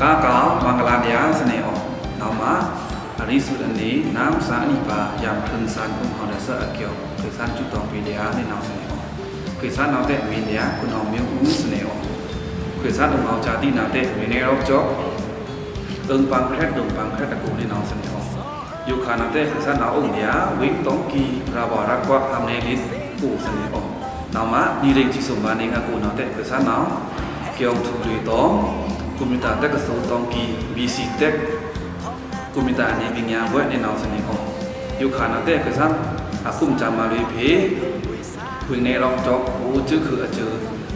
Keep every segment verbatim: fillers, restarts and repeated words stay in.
ကါကောက်မင်္ဂလာႏစနေႏအော့။ နဝ်မး အရိစုတ်အန့ နမ်းစာအနံပါ ယံႏဖြိုန်သန်ႏ ဥဟော်ဒသအကျော် ခွေသန်ႏစုတောင်ႏပေႏဒျာႏ နေနဝ်စနေႏအော့။ ခွေသန်ႏနဝ်တဲ့ မင်းဒျာႏ ခွန်အောင်မျိုးဦး စနေႏအော့။ ခွေသန်ႏဒုံအောဝ်ႏဇာတိနဝ်တဲ့ မင်းနဲ့ရောကျော် အုံပင်ခရက် ဒုံပင်ခရက်အကို နေနဝ်စနေႏအော့။ ယိုခါနဝ်တဲ့ ခွေသန်ႏနဝ်အိုင်ဒျာႏ ဝိုင်းတောင်ႏကီ ရာဝါရပ်ကွက် ဟမ်းနယ်လစ်အို စနေႏအော့။ နဝ်မး နံရိမ်ဆံစွန်မါနေငါကို နဝ်တဲ့ ခွေသန်ႏနဝ် ကျောင်းသူတွေတောင် ကွန်ပျူတာတက္ကသိုလ်တောင်ႏကီ ဘီစီတက္ကသိုလ် ကွန်ပျူတာအနည်းပညာဘွဲ့ နေနဝ်စနေႏအော့။ ယိုခါနဝ်တဲ့ ခွေသန်ႏအကုမ်စံမါလွေဖဲ ဝိုင်းနဲ့ရောကျော် အိုႏစုခုအစူ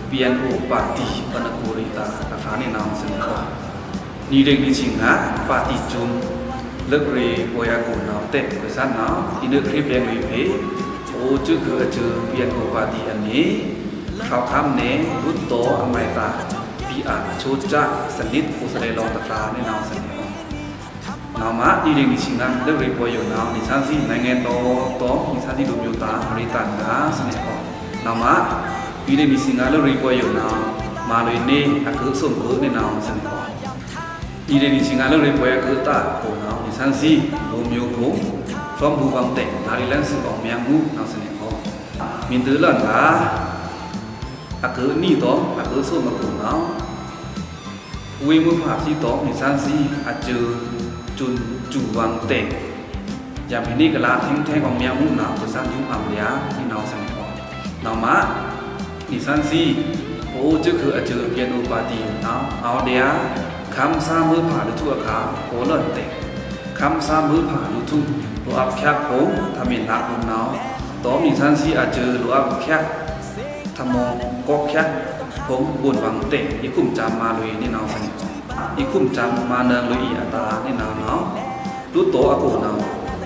ပီအန်အိုပါတီ ပနကိုရီတာ တခါ နေနဝ်စနေႏအော့။ နံရိမ်နံဆံငါ ပါတီစုံ လွတ်ရေပွဲအကို နဝ်တဲ့ ခွေသန်ႏနဝ် အီနွတ်ခရစ်ယာန်လွေဖဲ အိုႏစုခုအစူ ပီအန်အိုပါတီအန့ ထောက်ခံမဲ လွှတ်တော်အမတ်သား ပီအာအချိုးကျ စနစ် ကိုယ်စားလှယ်လောင်းတခါ နေနဝ်စနေႏအော့။ နဝ်မး နံရိမ်နံဆံငါ လွတ်ရေပွဲယိုနဝ် နံဆန်းစုကြည်နိုင်ငံတော်တော် နံဆန်းစုကြည်လူမျိုးသား အမရတန်ငါ စနေႏအော့။ နဝ်မး နံရိမ်နံဆံငါ လွတ်ရေပွဲယိုနဝ် မါလွေန့ အကုသွုံကု နေနဝ်စနေႏအော့။ နံရိမ်နံဆံငါ လွတ်ရေပွဲအကုသးအိုနဝ် နံဆန်းစုကြည်လူမျိုးကို ဖရံးဘူးဝင်းသိန်း ဒါရီလန်စစ်အောင်မြင်မှု နဝ်စနေႏအော့။ မင်းသူလွန်က အကုနီတောင် အကုသွုံမကုနဝ် ဝေမုဖါသီးတောင် နံဆန်းစုကြည်အစူ ကျူဝင်းသိန်း ယံႏဖဲန့ကလး ထိင်းထိင်းအောင်မြင်မှု နဝ် ခွေသန်ႏယုမ်အမ်ဒျာႏ နေနဝ်စနေႏအော့။ နဝ်မး နံဆန်းစုကြည် အိုႏစုခုအစူ ပီအန်အိုပါတီနဝ် အောဝ်ဒျာႏ ခမ်းသားမွိုးဖါလူထုအခါ အိုလွန်သိန်း ခမ်းသားမွိုးဖါလူထု လိုအပ်ချက်ဖိုင် ထမင်းလတ်ဖိုင်နဝ် တောင် နံဆန်းစုကြည်အစူ လိုအပ်ချက် ထမင်းကောက်ချက်ဖိုင် ဘွဲ့ဝင်းသိန်း အီကုမ်စံမါလွေ နေနဝ်စနေႏအော့။ အီကုမ်စံမါနွောင်လွေအီအတာ နေနဝ်နဝ် လွှတ်တော်အကိုနဝ်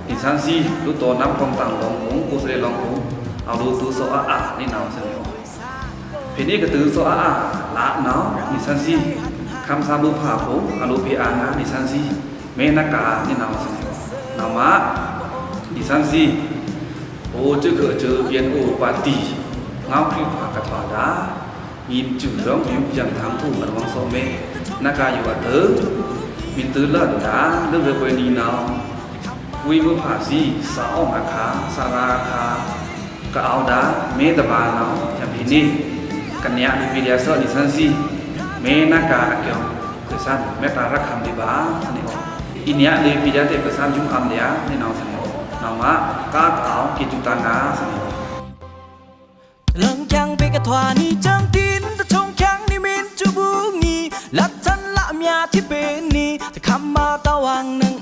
နံဆန်းစုကြည် လွှတ်တော်နမ်းထောင်တန်လောင်းဖိုင် ကိုယ်စားလှယ်လောင်းဖိုင် အောဝ်လိုသူသော့အါအါ နေနဝ်စနေႏအော့။ ဖဲန့ကတုသော့အါအါ လတ်နဝ် နံဆန်းစုကြည် ခမ်းသားမွိုးဖါဖိုင် အလိုဖဲအာဏာ နံဆန်းစုကြည် မဲနကါ နေနဝ်စနေႏအော့။ နဝ်မး နံဆန်းစုကြည် အိုႏစုခုအစူ ပီအန်အိုပါတီ ငေါ့ခွိဖါကထွာဒါ မီးစုရောင်ယူယံထမ်းထူအရွံသော့မဲ နကါယိုအတု မင်းသူလွန်က လွတ်ရေပွဲနံနဝ် ဝေမုဖါသီး စာအုပ်အခါ စာရာအခါ ကအဝ်ဒါ မဲတပါနဝ် ယံႏဖဲန့ ကနျာလွေဖဲဒျာႏသော့ နံဆန်းစုကြည် မဲနကါအကျော် ခွေသန်ႏ မဲတာရခမ်းဒျာႏပါ စနေႏအော့။ အီနျာလွေဖဲဒျာႏတဲ့ ခွေသန်ႏယုမ်အမ်ဒျာႏ နေနဝ်စနေႏအော့။ နဝ်မး ကါကောက် ကေကျူတန်ငါ စနေႏအော့။ လင်ကျန်ပေကထွာနံကျန်တင် တချုံချန်နံမင်းကျူဘူးနံ လတ်ထန်လမြာထိပေနံ တခမ်းမတဝင်းနင်